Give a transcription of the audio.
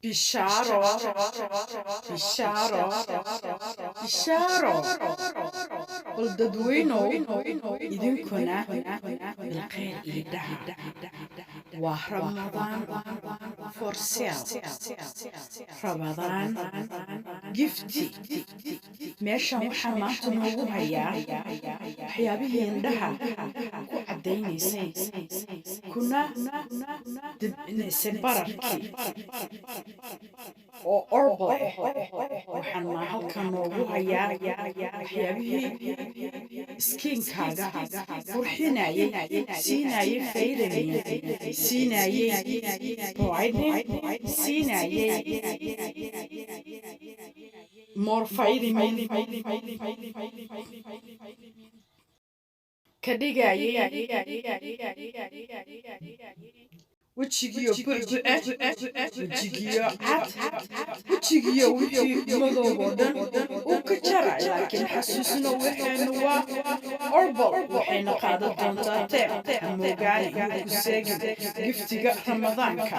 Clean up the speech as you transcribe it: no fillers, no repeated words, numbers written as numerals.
Bishaaro, bishaaro, bishaaro! Bal dadweynow, idinkuna bilkhayr ii dhaha. Waa Ramadaan for sale, Ramadaan gift. Meeshan waxaa maanta noogu hayaa waxyaabihii indhaha ku caddaynaysay kuna dibcinaysay bararkii oo orbal ah. Waxaan maa halkan noogu hayaa waxyaabihii skinkaaga qurxinayay, siinayay vitamin, siinayay brightening, siinayay more vitamin, ka dhigayay wejigiyo bucbuce, wejigiyo cad, wejigiyo wixii madoob oo dhan uu ka jaray. Laakiin xasuusno, waxaynu waa orbal, waxayna qaadan doontaa teeb. Hamoogaani, yuu ku seegin giftiga Ramadaanka.